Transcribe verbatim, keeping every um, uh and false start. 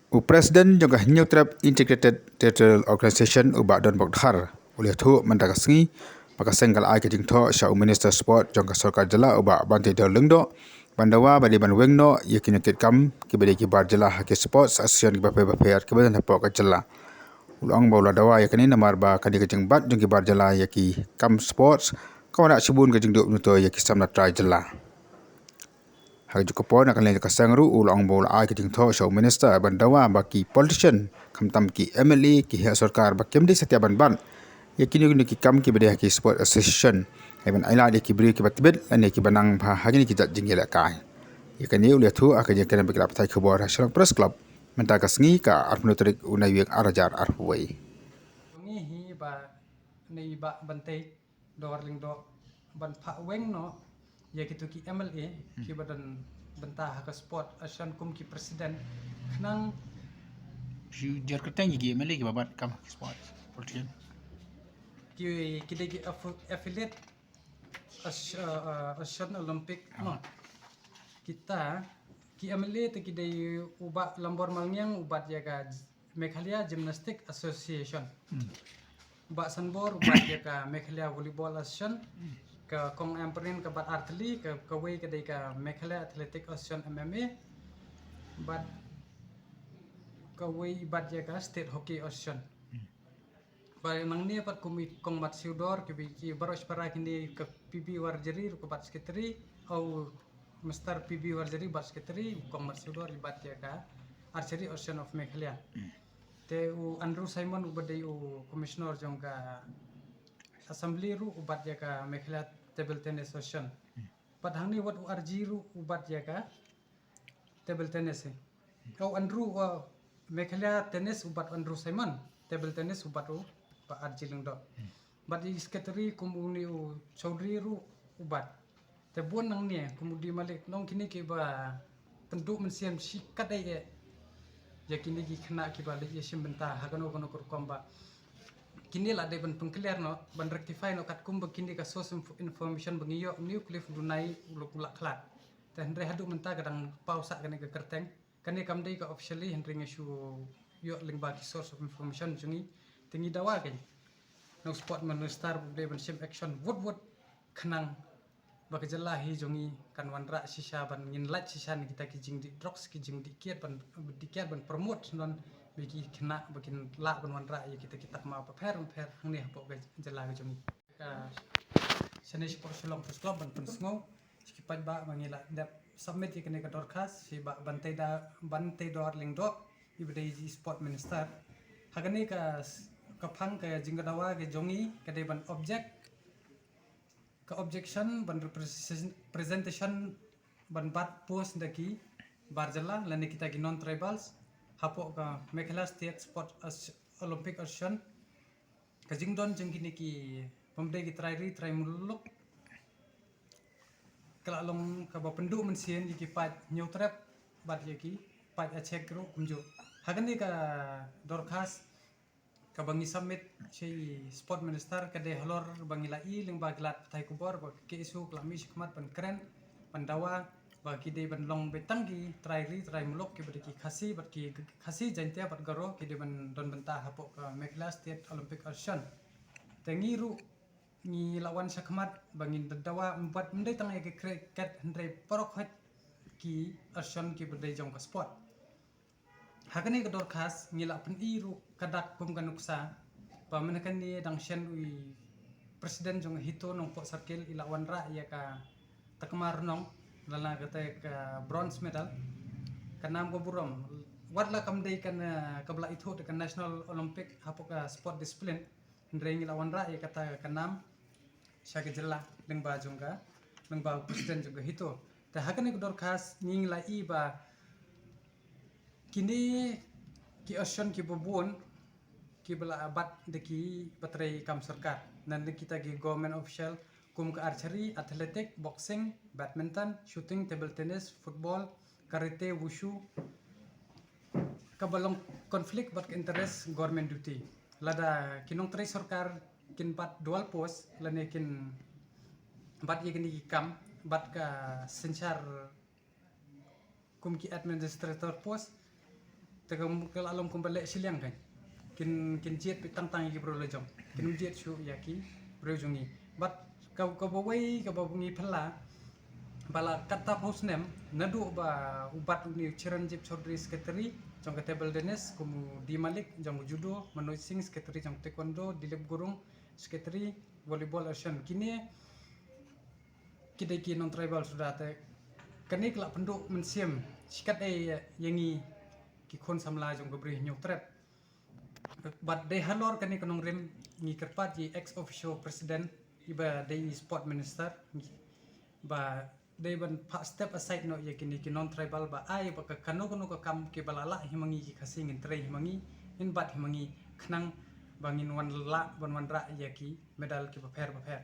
U President jong ka Hynñiewtrep Integrated Territorial Organization, u Bah Donbok Dkhar, u la ïathuh mynta ka sngi ba ka seng ka la ai ka jingthoh sha u Minister Sport jong ka Sorkar Jylla, u Bah Banteidor Lyngdoh, ban dawa ba dei ban weng noh ïa ki nongkitkam kiba dei ki bar jylla ha ki sports association kiba pher bapher kiba don hapoh ka jylla. U la ong ba u la dawa ïa kane namar ba kane ka jingbat jong ki bar jylla ïa ki kam sports ka wanrah shibun ka jingdup jingtoi ïa ki samla trai jylla. Ha kajuh ka por, na ka liang jong ka seng ruh, u la ong ba u la ai ka jingthoh sha u Minister ban dawa ba ki politician, khamtam ki M L A, ki heh sorkar, ba kim dei satia ban bat ïa kino kino ki kam kiba dei ha ki sport association, ïa ban ailad ïa ki briew kiba tbit lane kiba nang bha ha kine ki jait jingïalehkai. Ïa kane u la ïathuh ha ka jingkren bad ki lad pathai khubor ha Shillong Press Club mynta ka sngi, ka arphew tarik u Naiwieng ar hajar arphew wei. Ngi hi ba nei ba ban tei dor lyngdoh ban phah weng noh ïa kito ki M L A kiba don bynta ha ka sport association kum ki president, khnang shu jer kyrteng ïa ki M L A kiba bat kam ha ki sport politician. Ki, ki dei ki affiliate as-, uh, uh, Asian Olympic, no. Kita ki M L A te ki dei u Bah Lambor Malngiang, u bat ïa ka Meghalaya Gymnastic Association. Bah Sanbor u bat ïa ka Meghalaya Volleyball Association. Ka Kong Ampareen ka bat artylli, ka, kawei ka dei ka Meghalaya Athletic Association, M M A. Bad kawei i bat ïa ka State Hockey Association. Ba nangne pat kum i Kong Mat Siudor, ki bi, ki baroh shipara kine, ka P B Warjri ruh ka bat secretary, au Mister P B Warjri bat secretary, Kong Mat Siudor i bat ïa ka Archery Association of Meghalaya. Te u Andrew Simon uba dei u commissioner jong ka assembly ruh u bat ïa ka Meghalaya Table Tennis Association. Bad hangne wat u R G ruh u bat ïa ka table tennis hi. Au Andrew, uh, Meghalaya tennis u bat Andrew Simon, table tennis u bat u Bah R G Lyngdoh. Bad i secretary kum une u Chaudhary ruh u bat. Te bun nangne kum u D Malik, nong kine kiba pynduh mynsiem shikatdei eh ïa kine ki khynnah kiba leit ïashim bynta ha kano kano ka rukom ba kine la dei ban pynclear noh, ban rectify noh katkum ba kine ka source inf-, information ba ngi ïoh, Newcliff Dunai u la, u la khlad. Te hynrei haduh mynta ka dang paw sah kane ka kyrteng. Kane kam dei ka officially, hynrei nga shu ïoh lyngba ki source of information jong ngi. Te ngi dawa kein na u sport minister ba u dei ban shim action wut wut khnang ba ka jylla hi jong ngi kan wanrah shisha ban ngin lait shisha na kita ki jingdih drugs, ki jingdih kiad ban, dih kiad ban promote noh ba ki khynnah ba kin lah ban wanrah ïa kita ki takma bapher bapher hangne hapoh ka jylla ka jong ngi. Ka shane shapoh Shillong Press Club ban pynsngew sha ki paidbah ba ngi la dep submit ïa kane ka dorkhas sha i Bah Banteida-, Banteidor Lyngdoh, iba dei i sport minister. Ha kane ka s-, ka phang ka jingdawa ka jong ngi ka dei ban object, ka objection ban representation, presentation ban bat post da ki bar jylla lane kita ki non tribals hapoh ka Meghalaya State Sport As-, Olympic Association. Ka jingdon jong kine ki bym dei ki trai ri trai muluk ka la long kaba pynduh mynsiem ïa ki paid Hynñiewtrep bad ïa ki paid Achek ruh kumjuh. Ha kane ka dorkhas kaba ngi submit sha i sport minister ka dei halor ba ngi la ïohi lyngba ki lad pathai khubor ba ka K S O ka la mih shakhmat ban kren ban dawa ba ki dei ban long beit tang ki trai ri trai muluk kiba dei ki Khasi bad ki Khasi, Jaiñtia bad Garo ki dei ban don bynta hapoh ka Meghalaya State Olympic Association. Te ngi ruh ngi la wan shakhmat ba ngin da dawa, ym pat ym dei tang ïa ka cricket hynrei baroh khoit ki association kiba dei jong ka sport. Ha kane ka dorkhas ngi la pyni ruh ka dak kum ka nuksa ba mynta kane dang shen u i president jong HITO Nongpoh Circle i la wanrah ïa ka takma rnong lane kata ka bronze medal, ka nam ka burom. Wat la kam dei ka, eh, kaba la ithuh da ka National Olympic hapoh ka sport discipline, hynrei ngi la wanrah ïa kata ka nam sha ka jylla lyngba jong ka, lyngba u president jong ka HITO. Te ha kane ka dorkhas ngi la ïohi ba kine ki association kiba bun kiba la bat da ki ba trei kam sorkar, na kita ki government official kum ka archery, athletic, boxing, badminton, shooting, table tennis, football, karate, wushu, kaba long conflict bad ka interest government duty. Lada ki nongtrei sorkar kin bat dual post lane kin bat ïa kine ki kam bad ka synshar kum ki administrator post, Te ka, ka la long kumba leh shiliang kan. Kin, kin jied beit tang tang ïa ki briew la jong. Kin jied shuh ïa ki briew jong ngi. Bad ka, kaba wei, kaba ngi phylla, ba la katta phew snem, naduh ba u bat une u Chiranjeev Chaudhary, secretary jong ka table tennis, kum u D Malik jong u judo, Manoj Singh, secretary jong taekwondo, Dilip Gurung, secretary volleyball, Asian. Kine ki dei ki non-tribal suda, te kane ka la pynduh mynsiem shikatdei ïa ngi ki khun samla jong ka Bri Hynñiewtrep. Bad dei halor kane ka nongrim ngi kyrpad ïa i ex officio president, iba dei i sport minister, ba dei ban phah step aside noh ïa kine ki non-tribal, ba ai ba ka kano kano ka kam kiba la lah hi ma ngi ki Khasi ngin trei hi ma ngi, ngin bat hi ma ngi, khnang ba ngin wan lah, ban wanrah ïa ki medal kiba pher ba pher.